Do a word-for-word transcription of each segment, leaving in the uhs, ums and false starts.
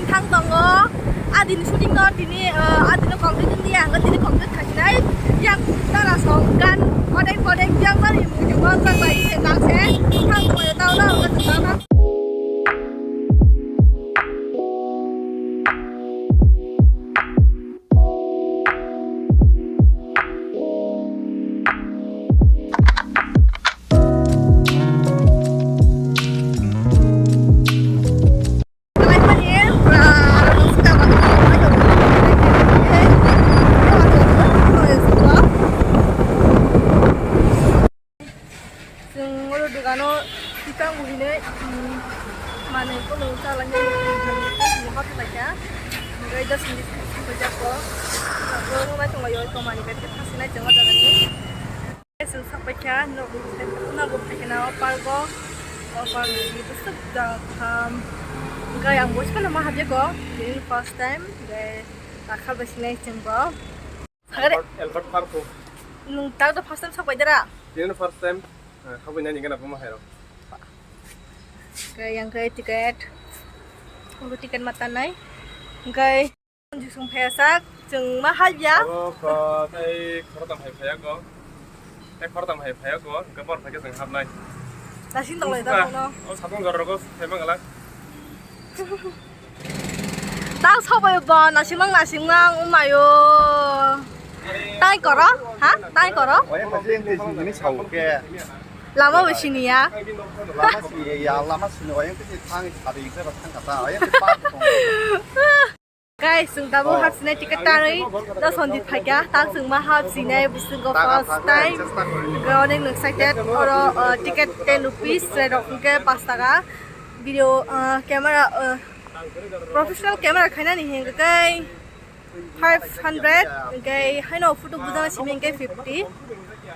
Thang tongo, adini shooting no tini, ah, adini complete wngya, ang tini complete khasinai. Yang tara song gan odeng odeng yang mani mujung no jak bai se tak se thang tongo tau na ang tak na. Chwng oro dogano tikang bo hinwi, um, manwi kunu chalai nai, um, hotel lai kha. Hwnkhe dos minute khe sokphaijak kok. Abo nuknai tonglaio tomani bed khe thasinai chwng o jagani. Chwng sokphaikha, nok, nogo phaikha na o park o. O park ni bwswk jagam. Hwnkhe ang bo phano ma habya kok. Tini first time. Hwnkhe takha bai sinai chwng bo. Albert, Albert Park o. Nwng tak do first time sokphai dara? Tini first time, eh, sokphai nani gana buma hai rok. Hwnkhe yang khe ticket. Obo ticket ma tanai. Hwnkhe Jisung phaiya sak, chwng ma habya. Abo kho tei khoroktham hai phaiya kho. Tei khoroktham hai phaiya kho, hwnkhe bor phaikhe chwng habnai. Nasing tonglai da bono. O satung jora rogo phai mangala. Tang sobai bo nasingmang nasingmang umayo. Tai koro, ha? Tai koro? Oya phaji engte jini sao khe. Lama bo siniya. Lama siniya, lama siniya. Oya engte thang sabi se ba thang kata. Oya engte pa. Guys, chwng tabuk hapsinai ticket tanwi ta Sanjit phaikha, ta chwng ma hapsinai bisingo first time. Hwnkhe onek excited, oro, uh, ticket ten rupees, tei rok hwnkhe pash taka. Video, uh, camera, uh, professional camera khainani hwnkhe five hundred, hwnkhe haino photo bujana simi hwnkhe fifty.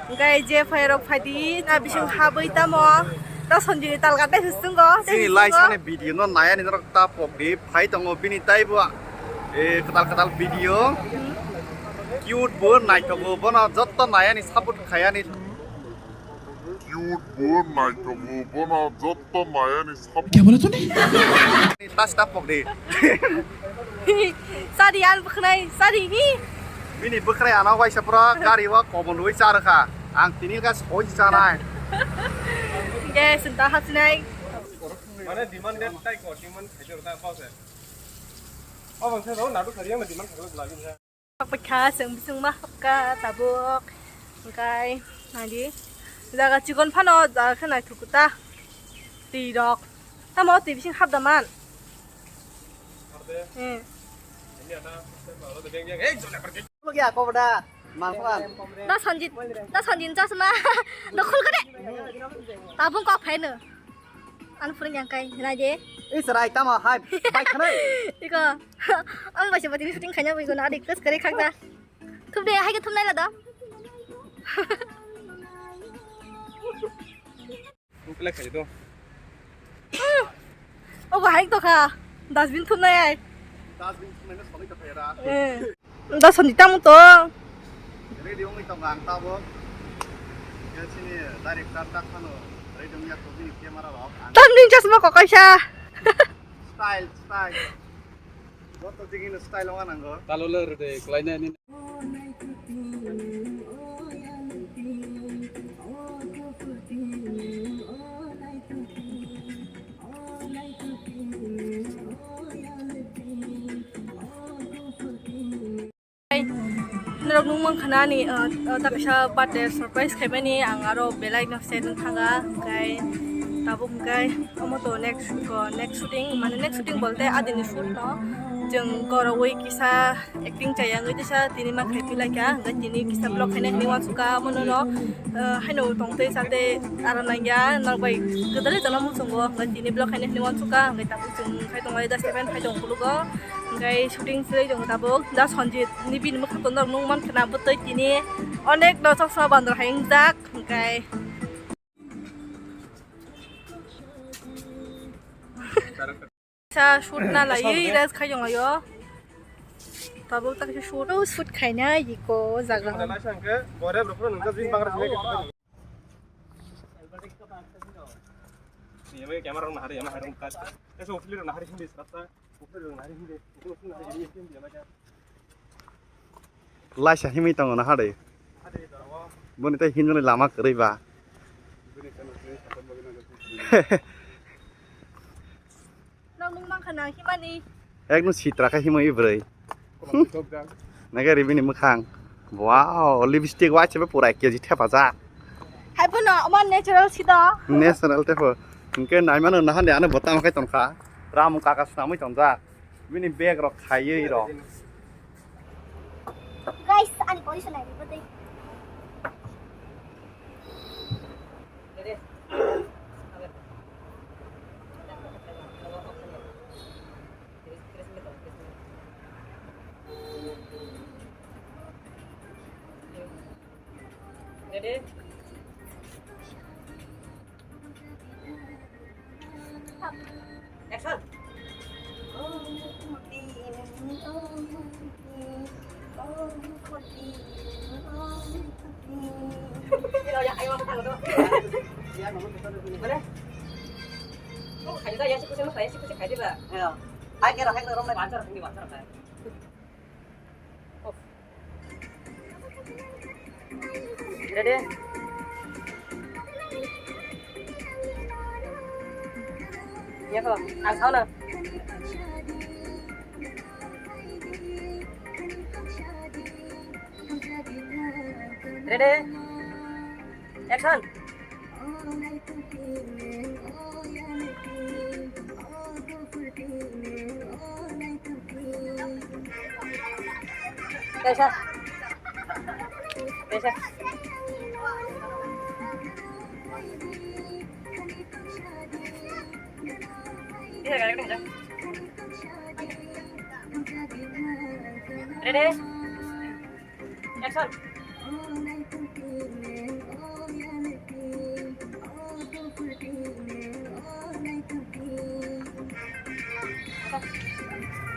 Hwnkhe je phai rok phaidi, na bising habwi tamo. Ta Sanjini talga tei hwswngo, tei chini hwswngo. Laisani video no nayani norok ta pokdi, phai tongo bini taibo, eh, kwtal kwtal video. Cute bo, naithogo, bono jotto nayani support khayani. Cute bo, naithogo, bono jotto nayani support. Kya bola tune? Tas ta pokdi. Sari an bwkhnai, sari hi. Bini bwkhnai ano waisa pura gari o kobon rwi cha rwkha. Ang tini kha soi chanai. Ge, sinta hapsinai. Mane demand det tai ko, demand khai jor ta pause. Abang se ro nadu khari ang demand khai lagi. Hapkha, chwng bising ma hapkha tabuk. Hwnkhe, naidi. Jaga chikon phano, jaga khe naithok ta. Twi rok. Tamo twi bising hapda man. Eh. Logya, kobda. Mangkha. Da Sanjit, da Sanjit chasma. Dokhol kare. Tabung kok phaino. Ano phwrwng yang kai, nai de. Ei, serai tamo hai, bai khanai. Iko, ang bai se batini shooting khaina bai guna, adik kos kare khakda. Thum de, hai ke thum nai la da. Thum kele khai do. Ogo hai to kha, dustbin thum nai ai. Dustbin thum nai na solai ta phaira. Eh. Da Sanjit tamo to. Ready wngwi tongo ang tabuk. Khe chini director tak phano ready wngya kho bini camera rok. Ang tamni chasma ko kaisa. Style, style. Joto digino style wngna nango. Talo le rede kwlaina ni. Norok nukmang khana ani, uh, uh, ta kaisa birthday surprise khaimani ang aro belai no se nung thanga, hwnkhe tabuk hwnkhe omo to next, uh, next shooting, mane next shooting bolte adini shoot no chwng korowi kisa acting chaya wngwi tisa tini ma khai pilaikha, hwnkhe tini kisa vlog khaina hinwi uansukha, omono no, uh, haino tongtwi chatwi aram nangya, norok bai kwdalwi tongna muchungo, hwnkhe tini vlog khaina hinwi uansukha, hwnkhe tabuk chwng khai tonglai da seven khai tong khulugo. Hwnkhe shooting chwlai tongo tabuk. Da Sanjit ni bini mwkhang to norok nukman khna bwtwi tini onek no choksa bandor hai wngjak. Hwnkhe sa shoot na laiwi rest khai tonglaio. Tabuk ta khe shoot, shoot khaina iko jaga. Bore bro nungka jin bangra jin. Yamai camera rok nahari, yamai harung kat. Eso office rok nahari hindi serasa. Office rok nahari hindi. Itu office nahari hindi, hindi yamai kan. Laisa himwi tongo nahari. Boni tei hinjani lama kwrwi ba. Nang nung mangkha nang himani. Ekno sitra khe himwi bwrwi. Naga ribini mwkhang. Wow, lipstick waise pura ek kg thepajak. Hai phano omo natural si do. Natural tepo. Hwnkhe naimano nahani ano botamo khe tongkha. Ram kaka swnamwi tongjak. Bini bag rok khaiwi rok. Guys, ani position nai bwtwi. Ready? Action. Hai kero, hai kero, romai. Banjar, banjar. Ready? Iya kok, ang sauna. Ready? Action. Kaisa. Kaisa. Ready? Action.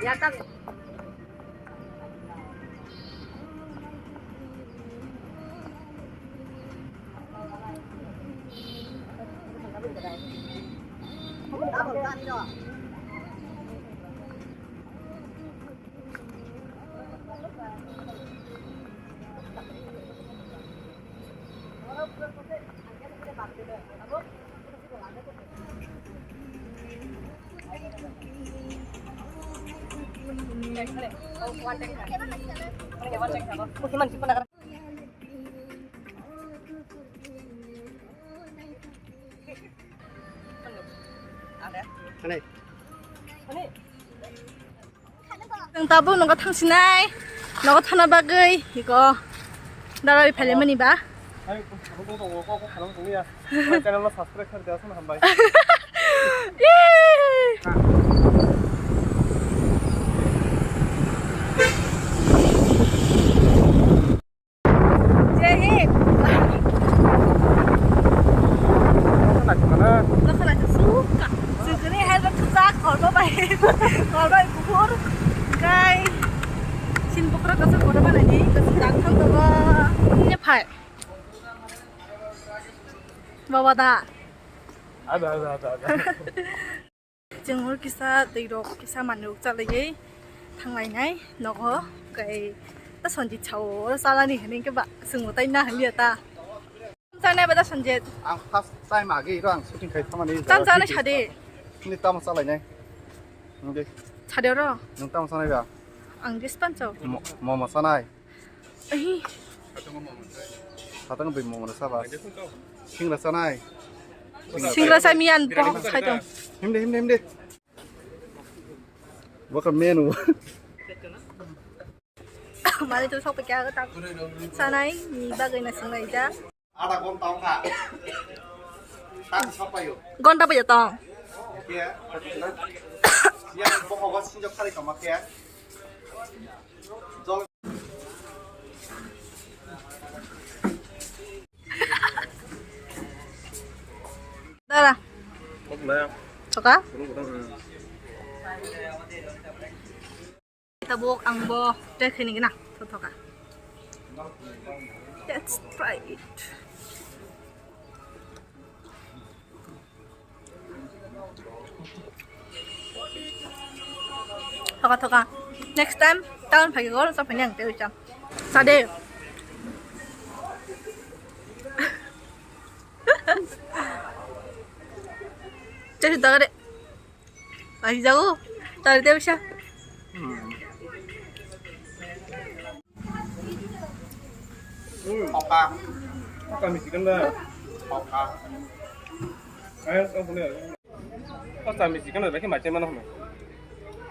Ya kan. Chwng tabuk nogo thangsinai, nogo thana bagwi iko dalai phailaimani ba. Hai, tabuk tongo, kok kok khalong tongya. Channel no subscribe khe de, aswk hambai. Jai Hind. Nokha naisuk suka. Sukuni helmet kwchak, kormo bai, kormo bai kuphur. Kai. Sin bukra kasuk kotor banani, kasuk dangthang dogo. Ini phai. Baba da. Ada, ada, ada, ada. Chwng oro kisa twi rok kisa manwi rok chalaiwi thanglainai nogo, kai ta Sanjit sao oro chalani hinwi khe ba chwngbo tai na hinliya ta. Chanai ba da Sanjit? Ang first time agi ro ang shooting khai thamani. Cham chanai sadi. Ni tamo chalainai. Nungdi. Sadi oro. Nung tamo chanai ba? Ang dis pancho. Mo-, momo chanai. Ahi. Hatang bai mong rasa ba. Singra sanai. Singra sa miyan bohok sai tong. Himde, himde, himde. Baka menu. Mali tu sok pekya tak. Sanai ni bagai na singai ja. Ada gonta ongka. Tak sapayo. Gonta pa jatong. Oke. Ya, bohok sinjok sari kamak ya. Dara. Soka? Tabuk ang bo try khaini gina. Thothoka. Let's try it. Thoka thoka. Next time town phai gol sa phai nang te ucha. Sade. Jadi dagare. Ai jago. Tadi dia bisa. Oka. Oka misikan da. Oka. Ayo, oka boleh. Oka misikan da, lagi macam mana hana?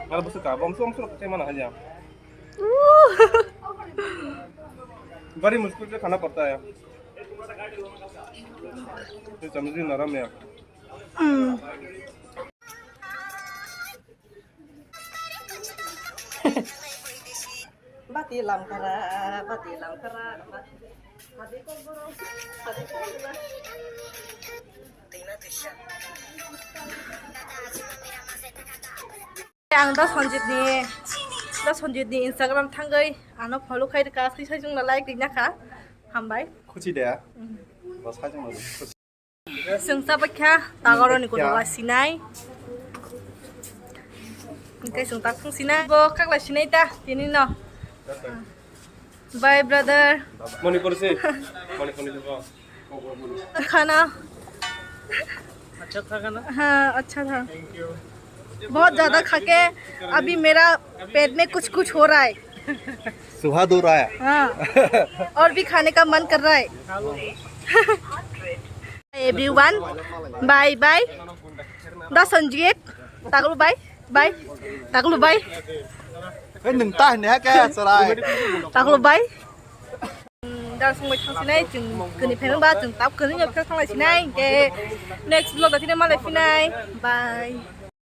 Kalau besok kah, bom som som macam mana aja? Bari muskil se khana padta hai. Ye samajh nahi aa raha main. Bati lamkara, bati lamkara, bati, bati kokborok, bati kokborok. Ang da Sanjit ni, da Sanjit ni Instagram thangwi ano follow khai rwkha, sai sai jung like ri nakha. Hambai. Khuchi de. Ba sai jung. Chwng cha bakha, tago roni kono ba sinai. Hwnkhe chwng tak phung sinai. Bo kakla sinai ta, tini no. Bye brother. Manipur se. Manipur ni logo. खाना। अच्छा था खाना? हाँ, अच्छा था। Thank you. बहुत ज्यादा खा के अभी मेरा पेट में कुछ कुछ हो रहा है। सुहा दो रहा है। हाँ। और भी खाने का मन कर रहा है। Everyone, bye bye. Da Sanjit, taklu bye, bye, taklu bye. Hei, nwng ta hwnwi ha khe, chwrai. Taklu bye. Da sungbai thang sinai, chwng kani pheno ba, chwng tap kani nyok thang lai sinai, ke next vlog da tine malai sinai. Bye.